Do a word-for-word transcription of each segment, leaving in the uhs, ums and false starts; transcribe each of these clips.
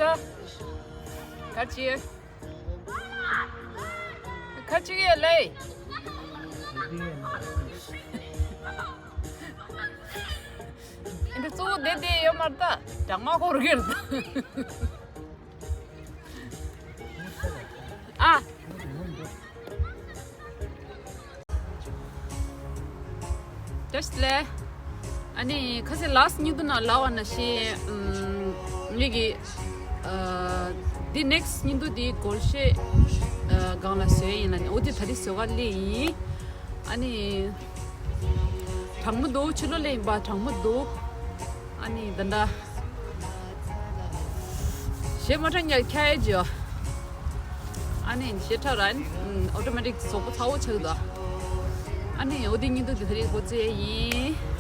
ད། ག་ཅི། ག་ཅི་ཡེ་ལེ། འདི་གཙོ་བོ་བསྡད་བསྡད་ཡོད་མ་རེད་ད། གྲང་མ་འཁོར་གི་རེད་ད། ཨ། བཀྲ་ཤིས་བདེ་ལེགས། ཨ་ནི་ཁ་སང་ལཱ་སི་ཊི་ཉིན་དུ་ན་ལབ་པ་ནང་བཞིན་ཨམ། ངེད་ཀྱི་ཨ། འདི་ནེག་སི་ཊི་ཉིན་དུ་འདི་སྒོར་གཞས་ཨ། སྒང་ལ་བཟོས་ཡིན་ལ་ནི་འོ་འདི་ད་རེས་བཟོ་ག་སླེབས་ཡིན། ཨ་ནི་གྲང་མོ་འདུག་ཕྱི་ལོགས་ལ་ཡིན་པ་གྲང་མོ་འདུག་ཨ་ནི་ད་ལྟ་གཞས་མ་འཁྲབ་ཉག་ཁྱ་ཨེ་ཇོ། ཨ་ནི་གཞས་འཁྲབ་ར་ནི་ཨོ་ཊོ་མེ་ཊིག་གཟུགས་པོ་ཚ་བོ་ཆགས་འདུག་ཨ་ནི་འོ་དེ་ཉིན་དུ་དེ་ད་རེས་འགོ་བཙུགས་ཡིན།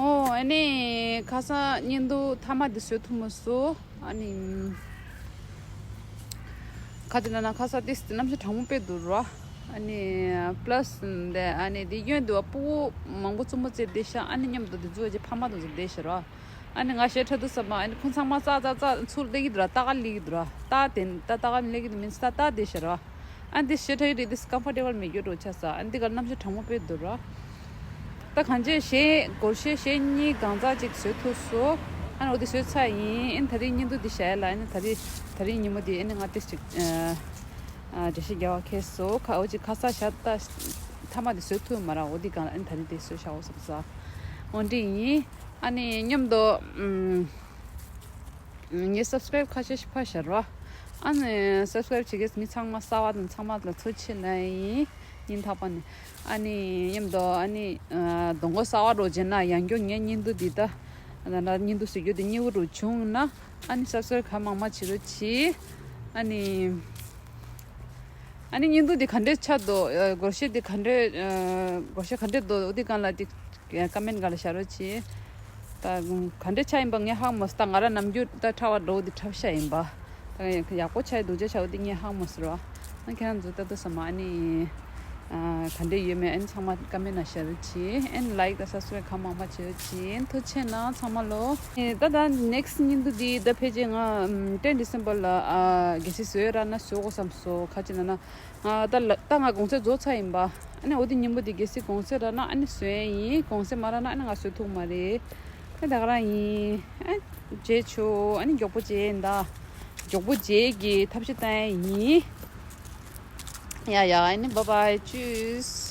ཨོ། ཨ་ནི་ཁ་སང་བརྙན་ཐུང་མཐའ་མ་འདི་བཟོ་ཐུབ་མ་སོང་། ཨ་ནི་ཁ་ཅིག་ན་ན་ཁ་སང་ཏིས་གནམ་གཤིས་གྲང་མོ་དཔེ་འདུག་ར། ཨ་ནི་པ་ལ་སི་འདི་ཨ་ནི་འདི་གཡོན་དུ་སྤུ་གུ་མང་པོ་བཙུན་མོ་བཙལ་བསྡད་ཤག་ཨ་ནི་མཉམ་དུ་འདི་ཚོ་ཅིག་ཕ་མ་དང་ཚོ་བསྡད་ཤག་ར། ཨ་ནི་ང་ཞེ་ཁྲ་འདུག་བསམ། ཨ་ནི་ཁོང་ཚང་མ་ཙག་ཙག་ཙག་ཚུར་སླེབས་ཀྱི་འདུག་ར། ལྟ་ག་སླེབས་ཀྱི་འདུག་ར། ལྟ་དེ་ལྟ་ལྟ་ག་སླེབས་ཀྱི་འདུག་མིན་ཙག་ལྟ་བསྡད་ཤག་ར། ཨ་འདི་ཞེ་ཁྲ་ཡོད་རེད། འདི་ཀམ་ཕོར་ཊེ་བལ་མེད་རྒྱུ་འགྲོ་ཆགས་ས། ཨ་འདི་ག་གནམ་གཤིས་གྲང་མོ་དཔེ་འདུག་ར། ད་གང་ཅི་ཞེ་སྒོར་གཞས་ཞེ་གཉིས་གང་ཙག་ཅིག་བཟོ་ཐུབ་སོང་། ཨ་ནི་འོ་འདི་བཟོས་ཚར་ཡིན། ཨ་ནི་ད་རེས་བརྙན་ཐུང་འདི་བཞག་ཡ་ལ། ཨ་ནི་ད་རེས་ད་རེས་ཉིན་མོ་འདི་ཨ་ནི་ང་ཏིས་ཅིག་འགྲེལ་བཤད་རྒྱག་པ་ཁེལ་སོང་། ཁ་འོ་ཅིག་ཁ་སང་ཞག་ད་མཐའ་མ་འདི་བཟོ་ཐུབ་མ་ར། འོ་འདི་གང་ལ་ཨ་ནི་ད་རེས་འདི་བཟོས་བཞག་འོ་བསམ་ས། འོ་འདི་ཡིན། ཨ་ནི་མཉམ་དུ་ཨམ། ངའི་སབ་སི་ཀ་རེབ་ཁ་ཤས་ཤིག་ཕར་བཞག་རོགས། ཨ་ནི་སབ་སི་ཀ་རེབ་བྱེད་མཁན་མི་ཚང་མ་གསར་པ་དང་ཚང་མ་ལ་ཐུགས་རྗེ་ཆེ་ལབ་ཡིན། སྙིང་ཐག་པ་ནས། ཨ་ནི་མཉམ་དུ་ཨ་ནི་གདོང་པ་གསར་པ་རོགས་བྱས་ན་ཡང་སྐྱར་ངའི་བརྙན་ཐུང་འདི་ད་ད་ད་བརྙན་ཐུང་ཟེར་རྒྱུ་འདི་མཉེས་པོ་རུ་བྱུང་ན་ཨ་ནི་སབ་སི་ཀ་རེབ་གང་མང་མང་བྱེད་རོགས་གྱིས། ཨ་ནི། ཨ་ནི་བརྙན་ཐུང་འདི་ག་འདྲས་ཆགས་འདུག་ཨ། སྒོར་གཞས་འདི་ག་འདྲས་ཨ། སྒོར་གཞས་ག་འདྲས་འདུག་འོ་འདི་སྒང་ལ་འདི་ཀ་མེན་ཊི་སྒང་ལ་བཞག་རོགས་གྱིས། ད་ག་འདྲས་ཆགས་ཡིན་པ་ངས་ཧ་གོ་མ་སོང་། ད་ང་རང་ནམ་རྒྱུན་ད་ཁྲ་བ་འདྲ་བོ་འདི་ཁྲ་ཤ་ཡིན་པ། ད་ཡག་པོ་ཆགས་ཡོད་འདུག་ཅེས་བྱ་བ་འདི་ངས་ཧ་གོ་མ་སོང་ར། ཨ་ཁྱེད་རང་ཚོ་ལྟ་དུས་ཙམ་པ་ཨ་ནི་ཨ། ག་འདྲས་ཡོད་མེད་ཨ་ནི་ཚང་མ་ཀ་མེན་ཊི་ནང་བཞག་རོགས་གྱིས། ཨ་ནི་ལའིཀ་དང་སབ་སི་ཀ་རེབ་གང་མང་མང་བྱེད་རོགས་གྱིས། ཐུགས་རྗེ་ཆེ་གནང་ཚང་མ་ལོ། ཨེ། ད་ད་ནེག་སི་ཊི་བརྙན་ཐུང་འདི་ད་ཕལ་ཆེར་ང་ཨམ། ཊེན་ཌི་སེམ་བར་ལ་ཨ། གལ་སྲིད་བཟོས་ར་ན་བཟོ་དགོས་བསམ་སོང་། ག་ཅི་ན་ན། ང་ད་ལ་ད་ང་གུང་སེང་རྫོགས་ཚར་ཡིན་པ། ཨ་ནི་འོ་དེ་ཉིན་མོ་དེ་གལ་སྲིད་གུང་སེང་རག་ན་ཨ་ནི་བཟོ་ཡས་ཡིན། གུང་སེང་མ་རག་ན་ཨ་ནི་ང་བཟོ་ཐུབ་མ་རེད། ཨ་ད་ག་རང་ཡིན། ཨ་བརྗེད་ཆོག་ཨ་ནི་མགྱོགས་པོ་བརྗེད་ཡིན་ད། མགྱོགས་པོ་བརྗེད་ཀྱི་ཐབས་ཤེས་བཏང་ཡས་ཡིན། ཡ་ཡ། ཨ་ནི་བཱའི་བཱའི། ཅུས།